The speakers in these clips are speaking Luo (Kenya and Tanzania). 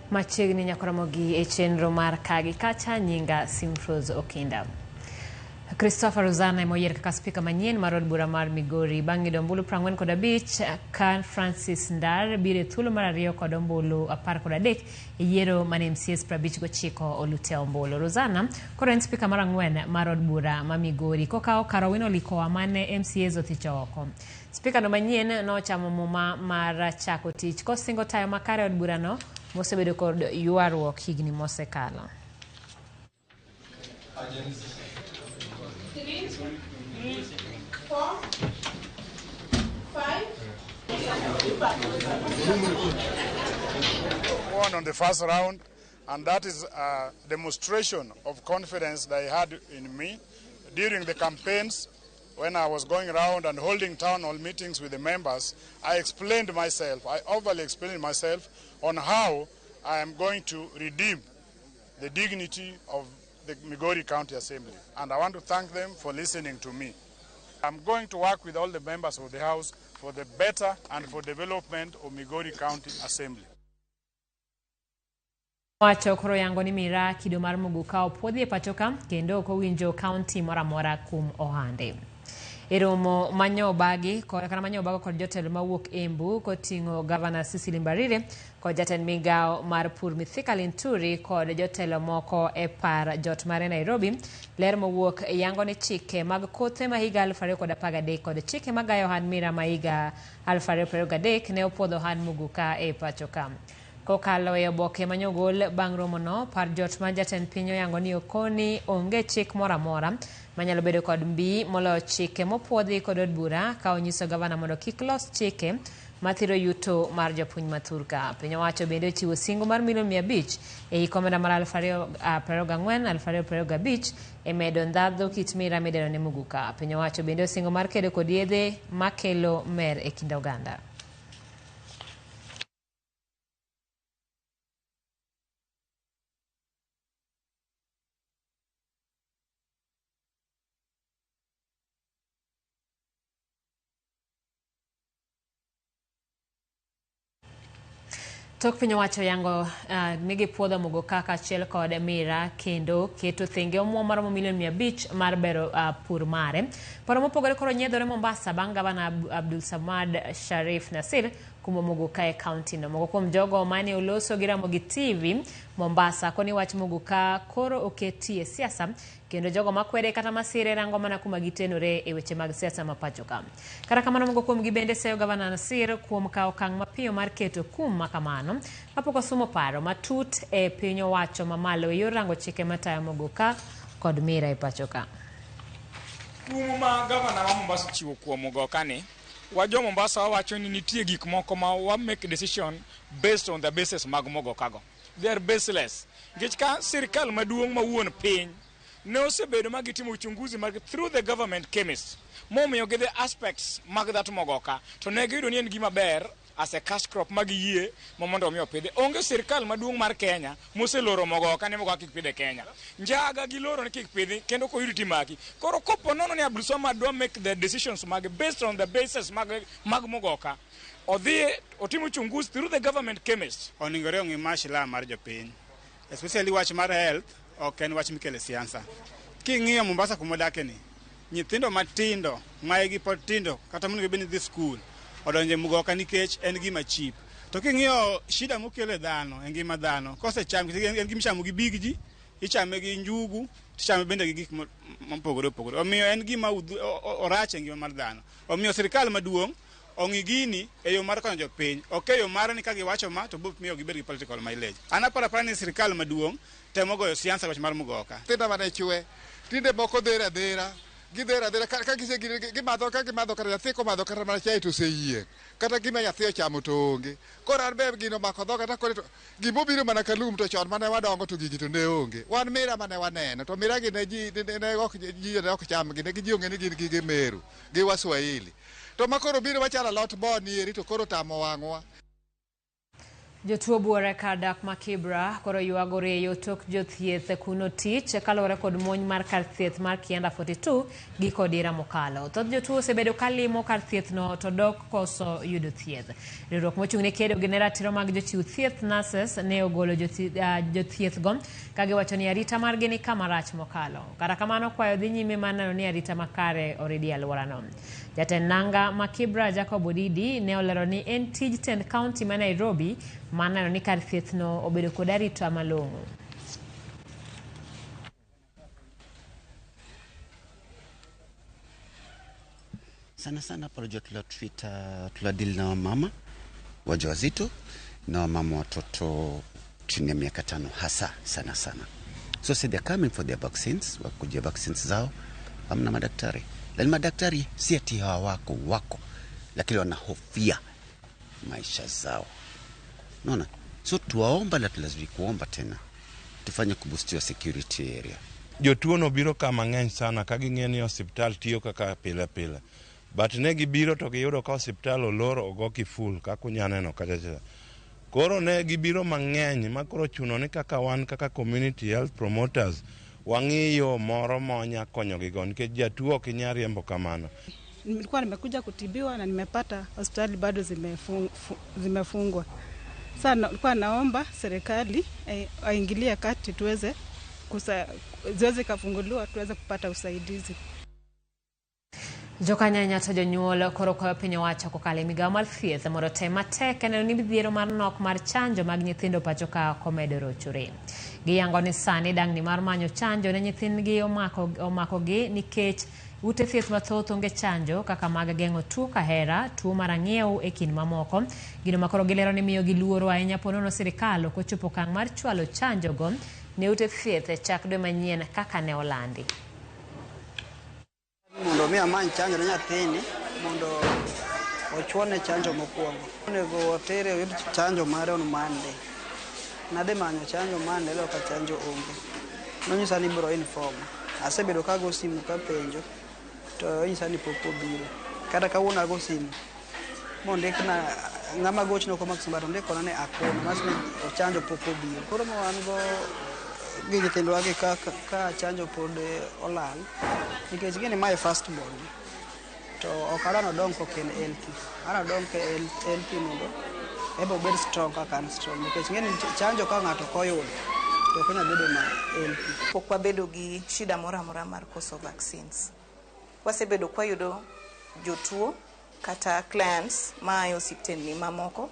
Machiegni nyakoromogi e chenro mar kagi kacha nyinga Simfrose Okinda. Christopher Ruzana ema oyier kaka spika manyien mar od bura mar Migori bang' yudo ombulu 45 ka Francis Ndar biro e thuolo mar ariyo kod ombulu 13 e yiero mane MCAs 59 olute ombulu. Ruzana koro en spika mar ang'wen mar od bura ma Migori kokawo kar Owino Likowa mane MCAs othicho oko. Spika no manyien nochamo muma mar chako tich kosingo tayo makare od burano mosebedo kod ywaruok higni mosekalo. 3, 4, 5. Won on the first round, and that is a demonstration of confidence they had in me during the campaigns. When I was going around and holding town hall meetings with the members, I explained myself, I overly explained myself on how I am going to redeem the dignity of the Migori County Assembly. And I want to thank them for listening to me. I'm going to work with all the members of the House for the better and for development of Migori County Assembly. Wacho koro yango ni miraa kido mar muguka opuodhi e pachoka kendo ok owinjo kaunti moro amora kuom ohande. E romo manyobagi kata manyobago kod jotelo mawuok Embu koting'o Gavana Cecily Mbarire kod jatend migawo mar pur Mithika Linturi kod jotelo moko e par jot mare Nairobi. Ler mowuok yango ni chike mag kothe ma higa 2013 kod chike magayo ohand miraa ma higa 2023 ne opuodho ohand muguka e pachoka. Kokalo e oboke manyogol bang' romono, par jot mar jatend piny oyango ni okoni onge chik moro amora manyalo bedo kod mbii moloyo chike mopuodhi kod od bura ka onyiso gavana mondo kik los chike mathiro yuto mar jopuonj ma thurka. Piny owacho bende ochiwo singo mar milion 500 e hik omenda mar 2024 2025 e medo ndhadhu kit miraa midendo ni muguka. Piny owacho bende osingo mar kedo kod yedhe makelo mer e kind oganda. Tok piny owacho yango ni gipuodho muguka kaachiel kod miraa kendo keto thenge omuom maromo milion 500 mar bero pur mare. Paro mopogore koro nyiedhore Mombasa bang' gavana Abdul Samad Sharif Nasir kumo muguka e kaunti no. Moko kuom jogo mane oloso gi Ramogi TV Mombasa koni wach muguka koro oketie siasa kendo jogo makwede kata masire rango mana kuma gitenore e weche mag siasa ma pacho ka. Kata kamano moko kuomgi bende seyo gavana Nasir kuom kawo okang' mapiyo mar keto kum makamano kapok osumo paro matut e piny owacho mamalo e yor rango chike matayo muguka kod miraa e pacho ka. Kum ma gavana ma Mombasa ochiwo kuom muguka ni, wa jo Mombasa wawacho ni nitie gik moko ma wa make decision based on the basis mag muguka go. They are baseless. Nikech ka sirkal maduong' ma wuon piny ne osebedo ma gitimo uchunguzi mag through the government chemist momiyo gi the aspects mag that mogoka to ne giyudo ni en gima ber as a cash crop ma giyie ma mondo omi opidhe. Onge sirkal maduong' mar Kenya moseloro mogoka ni mogoka kik pidhe Kenya. Njaga giloro ni kik pidhi kendo koyudi timaki. Koro kopo nono ni Abdul Samad dwa make the decisions mag based on the basis mag mogoka odhi otim uchunguzi through the government chemist. Oningore ong'i maslaha mar jopiny. Especially wach mar health ok en wach mikelo e siasa. King'iyo Mombasa kuma odake ni, nyithindo matindo ma higi pod tindo kata monego bed ni dhi skul odonjo e mugoka nikech en gima cheap. To king'iyo shida mokelo e dhano, e ngima dhano, kosecham en gima ichamo gi big ji, ichame gi njugu, tichame bende gi gik mopogore opogore. Omiyo en gima orach e ngima mar dhano. Omiyo sirkal maduong' ong'i gini e yo mar konyo jopiny, ok e yo mar ni ka giwacho ma to biro miyo gibed gi political mileage. An aparo apara ni sirkal maduong' temo goyo siasa wach mar mugoka. Nyithindo mane chwe, tinde moko dhero adhera, gidhero adhera ka gise gimadho ka gimadho kata nyathi komadho kata mana chai to oseyieng', kata gima nyathi ochamo to onge. Koro an be gino omako dhoga to akone to gimobiro mana ka lum to chon mane wadongo to gigi to ne onge. Wan mira mane waneno to mira gi ne ji ne ok ji ne ok cham gi ne ji ong'e ni gin gige Meru gi Waswahili. To ma koro biro machalo alot bo ni eri to koro tamo wang'wa. Jotuo buore kar dak ma Kibra koro ywago reyo tok jothieth kuno tich kaluwore kod monj mar kar thieth mar Kianda 42 gi kodira mokalo. Thoth jotuo osebedo ka limo kar thieth no to dok koso yudo thieth. Riwruok mochung' ne kedo gi ne ratiro mag jochiw thieth nurses ne ogolo jothieth go ka giwacho ni arita margi ni kama rach mokalo. Kata kamano kwayo dhi nyime mar neno ni arita makare oridi e alworano. Jatend nanga ma Kibra Jacob Odidi ne olero ni en tij tend kaunti ma Nairobi mar neno ni kar thieth no obedo kod arita malong'o. Sana sana hapa unajua tula treat tula deal na wamama wajawazito na wamama watoto chini ya miaka 5 hasa sana sana. So say they're coming for their vaccines, wakujia vaccines zao, hamna madaktari. Lakini madaktari si ati hawako, wako, lakini wanahofia maisha zao. Unaona? So tuwaomba na tulazidi kuomba tena tufanye kuboostiwa security area. Jotuo no biro ka mang'eny sana ka ging'eyo ni osiptal tiyo kaka pile pile. But ne gibiro to giyudo ka osiptal olor ogo kiful kaka unya neno kacha cha. Koro ne gibiro mang'eny ma koro chuno ni kaka wan kaka community health promoters wang'iyo moro ma wanya konyogigo nikech jatuo ok inyal riembo kamano. Nilikuwa nimekuja kutibiwa na nimepata hospitali bado zimefungwa. Sasa nilikuwa naomba serikali aingilie kati tuweze ziweze kafunguliwa tuweze kupata usaidizi. Jokanyanya to jonyuol koro kwayo piny owacho kokalo e migawo mar thieth mondo otem matek neno ni midhiero mar nok mar chanjo mag nyithindo pacho ka ok omedo rochore. Giyango ni sani dangni mar manyo chanjo ne nyithindgi omakogi nikech ute thieth mathoth onge chanjo kaka mag geng'o tuo kahera, tuo mar ang'iew e kind mamoko. Gino makoro gilero ni miyo gi luoro ahinya ponono sirikal ok ochopo okang' mar chwalo chanjo go ne ute thieth e chak dwe manyien kaka ne olandi. Mondo mi amany chanjo ne nyathini mondo ochuone chanjo mokwongo. Onego watere oyud chanjo mare on Monday. Nadhi manyo chanjo Monday to ka chanjo onge. Nonyisa ni ibiro inform. Asebedo kago simu kapenjo to onyisa ni pok obiro. Kata kawuono ago simu mondikna ng'ama gochno ok omak simu but ondikona ni akona manyiso ni chanjo pok obiro. Koro ma wan go gi nyithindwa gi ka chanjo pod olal nikech gini mae first born to ok adwa nodong kok en healthy. Adwa nodong ka healthy mondo ebe obed strong kaka an strong nikech ing'e ni chanjo ka ng'ato ok oyudo to ok onyal bedo ma healthy. Pok wabedo gi shida moro amora mar koso vaccines. Wasebedo kwayudo jotuo kata clients maa e osiptendni mamoko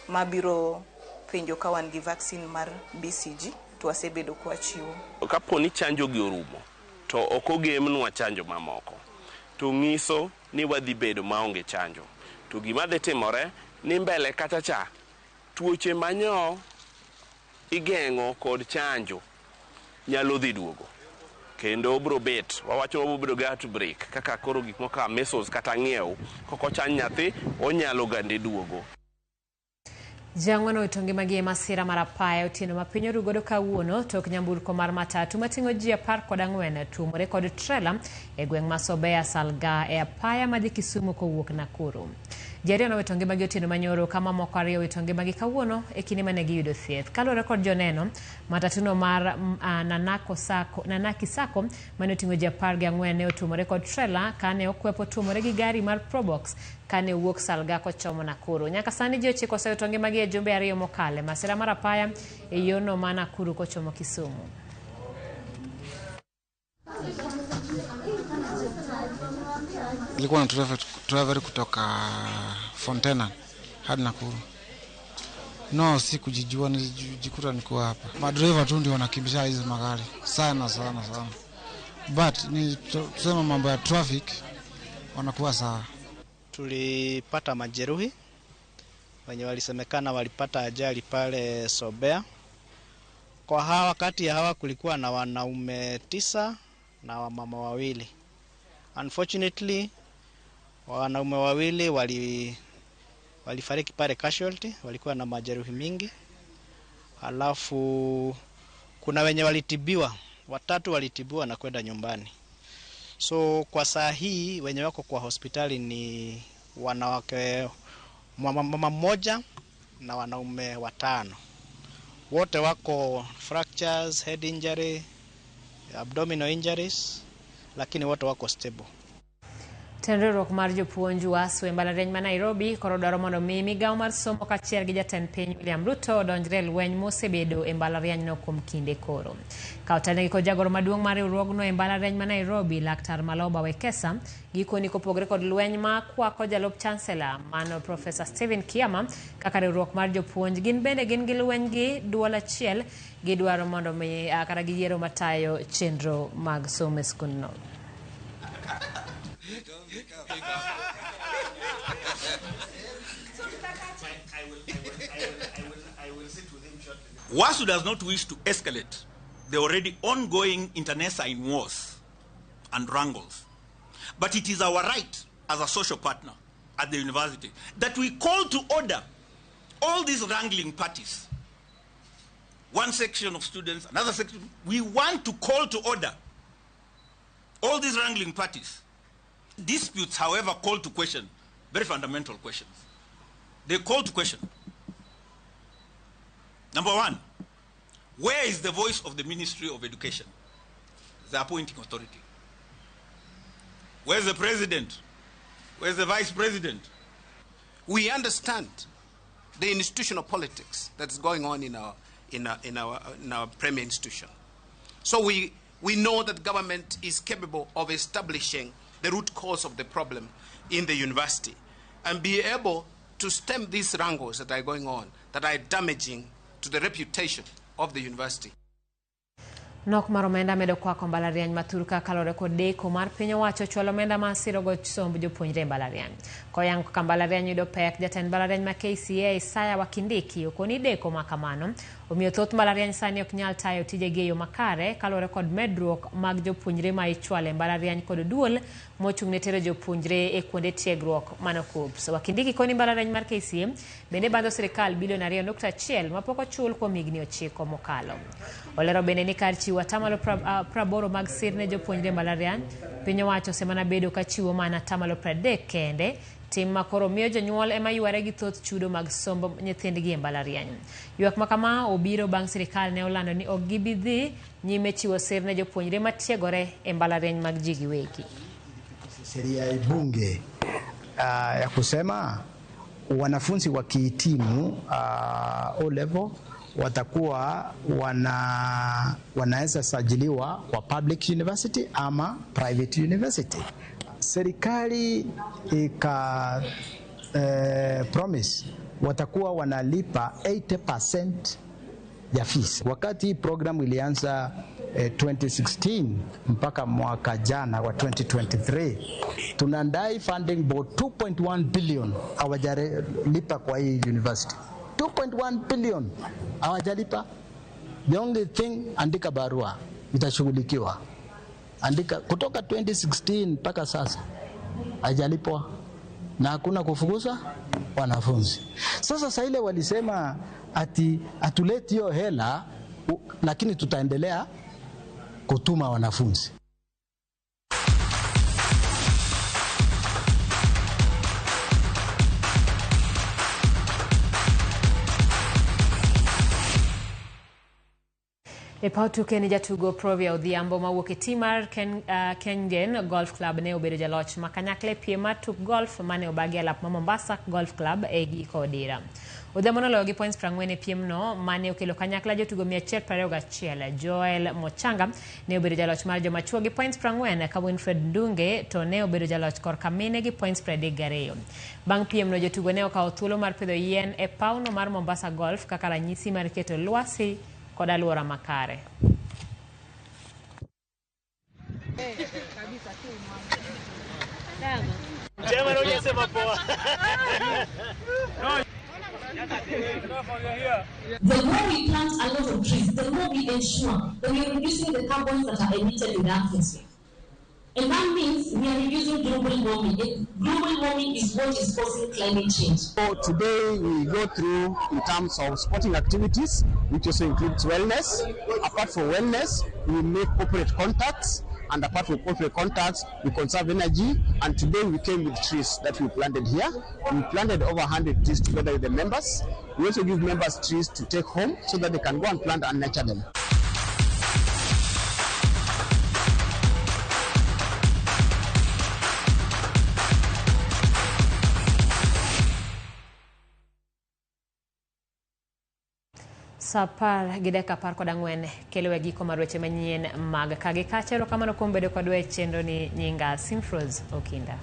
mabiro penjo ka wan gi vaccine mar BCG to wasebedo kwachiwo. Kapo ni chanjo gi orumo to ok ogemnwa chanjo mamoko to ng'iso ni wadhi bedo maonge chanjo. To gima dhi timore ni mbele kacha cha tuoche manyo igeng'o kod chanjo nyalo dhi duogo. Kendo bro bet wawacho ni wabiro bedo gi outbreak kaka koro gik moko kaka measles kata ng'iew kok ochan nyathi onyalo gande duogo. Ji ang'wen owito ngimagi e masira mar apaya otieno ma piny oru godo kawuono tok nyamburko mar matatu mating'o ji 14 tuomore kod trela e gweng' ma Sobea Salga e apaya madhi Kisumu kowuok Nakuru. Ji ariyo nowito ngimagi otieno manyoro ka mamoko ariyo owito ngimagi kawuono e kinde mane giyudo thieth. Kaluwore kod joneno, matatuno mar Nanaki Sacco mane oting'o ji 14 ne otuomore kod trela kane okwepo tuomore gi gari mar Probox kane owuok Salga kochomo Nakuru. Nyaka sani ji 9 osewito ngimagi e jumbe ariyo mokalo e masira mar apaya e yono ma Nakuru kochomo Kisumu. Nilikuwa na travel kutoka Fontana hadi Nakuru. No, sikujijua, nilijikuta niko hapa. Madriver tu ndio wanakimbisha hizi magari sana sana sana. But ni tuseme mambo ya traffic wanakuwa sawa. Tulipata majeruhi wenye walisemekana walipata ajali pale Sobea. Kwa hawa, kati ya hawa kulikuwa na wanaume 9 na wamama 2. Unfortunately, wanaume 2 walifariki pale casualty, walikuwa na majeruhi mingi. Alafu kuna wenye walitibiwa, 3 walitibiwa na kwenda nyumbani. So kwa saa hii wenye wako kwa hospitali ni wanawake, mama mmoja na wanaume 5. Wote wako fractures, head injury, abdominal injuries, lakini wote wako stable. Tend riwruok mar jopuonj UASU e mbalariany ma Nairobi koro dwaro mondo mi migawo mar somo kaachiel gi jatend piny William Ruto odonjre e lweny mosebedo e mbalarianyno kuom kinde koro. Ka otelnegi kod jagoro maduong' mar riwruogno e mbalariany ma Nairobi, Laktar Maloba Wekesa, gikoni kopogore kod lweny ma kwako jalup chancellor mano Professor Stephen Kiama kaka riwruok mar jopuonj gin bende gin gi lweny gi duol achiel gidwaro mondo mi kata giyiero matayo chenro mag somo e skundno. WASU does not wish to escalate the already ongoing internecine wars and wrangles, but it is our right as a social partner at the university that we call to order all these wrangling parties. One section of students, another section. We want to call to order all these wrangling parties. Disputes, however, call to question very fundamental questions. They call to question. Number one, where is the voice of the Ministry of Education, the appointing authority? Where's the president? Where's the vice president? We understand the institutional politics that's going on in our premier institution. So we know that government is capable of establishing the root cause of the problem in the university and be able to stem these wrangles that are going on, that are damaging to the reputation of the university. Nok mar omenda medo kwako mbalariany ma Thurka kaluwore kod deko mar piny owacho chwalo omenda ma sirogo somb jopuonjre e mbalariany. Koyango kaka mbalariany yudo pek, jatend mbalariany ma KCA Isaya Wakindiki okoni deko ma kamano omiyo thoth mbalariany sani ok nyal tayo tijegi e yo makare kaluwore kod medruok mag jopuonjre ma ichwalo e mbalariany kod duol mochung' ne tero jopuonjre e kuonde tiegruok mano KUCCPS. Wakindiki koni mbalariany mar KCA bende bandho sirikal bilion 2.1 mapok ochul kuom higni 9 mokalo. Olero bende ni kar chiwo 80% mag sir ne jopuonjre mbalariany, piny owacho osemana bedo ka chiwo mana 30% kende, tim ma koro miyo jonyuol ema yware gi thoth chudo mag somb nyithindgi e mbalariany. Ywak ma kama obiro bang' sirikal ne olando ni ok gibi dhi nyime chiwo sir ne jopuonjre matiegore e mbalariany mag ji giwegi. Sheria bunge ya kusema wanafunzi wakihitimu O level watakuwa wanaweza sajiliwa kwa public university ama private university. Serikali ika promise watakuwa wanalipa 80% ya fees. Wakati program ilianza 2016 mpaka mwaka jana wa 2023, tunadai funding board 2.1 billion hawajalipa kwa hii university. 2.1 billion hawajalipa. The only thing, andika barua itashughulikiwa. Andika kutoka 2016 mpaka sasa hajalipwa na hakuna kufukuza wanafunzi. Sasa ile walisema ati atuleti hiyo hela lakini tutaendelea kutuma wanafunzi. E paw tuke ni jatugo Provia Odhiambo mawuok e tim mar Kengen Golf Club ne obedo jaloch ma kanyakla e piem mar tuk golf mane obagi e alap ma Mombasa Golf Club e giko odira. Odhiambo noloyo gi points 40 e piemno mane okelo kanyakla jotugo 121. Joel Mochanga ne obedo jaloch mar joma chuo gi points 40 ka Winfred Ndunge to ne obedo jaloch korka mine gi points 32. Bang' piemno jotugo ne okawo thuolo mar pidho yien e pawno mar Mombasa Golf kaka ranyisi mar keto lwasi kod alwora makare. The more we plant a lot of trees, the more we ensure that we are reducing the carbons that are emitted in the atmosphere. And that means we are reducing global warming. And global warming is what is causing climate change. So today we go through in terms of sporting activities, which also includes wellness. Apart from wellness, we make corporate contacts. And apart from corporate contacts, we conserve energy. And today we came with trees that we planted here. We planted over 100 trees together with the members. We also give members trees to take home so that they can go and plant and nurture them. Saa 14:14 kelo e giko mar weche manyien mag ka gi kacha. Erokamano kuom bedo kodwa e chenro ni nyinga Simfrose Okinda.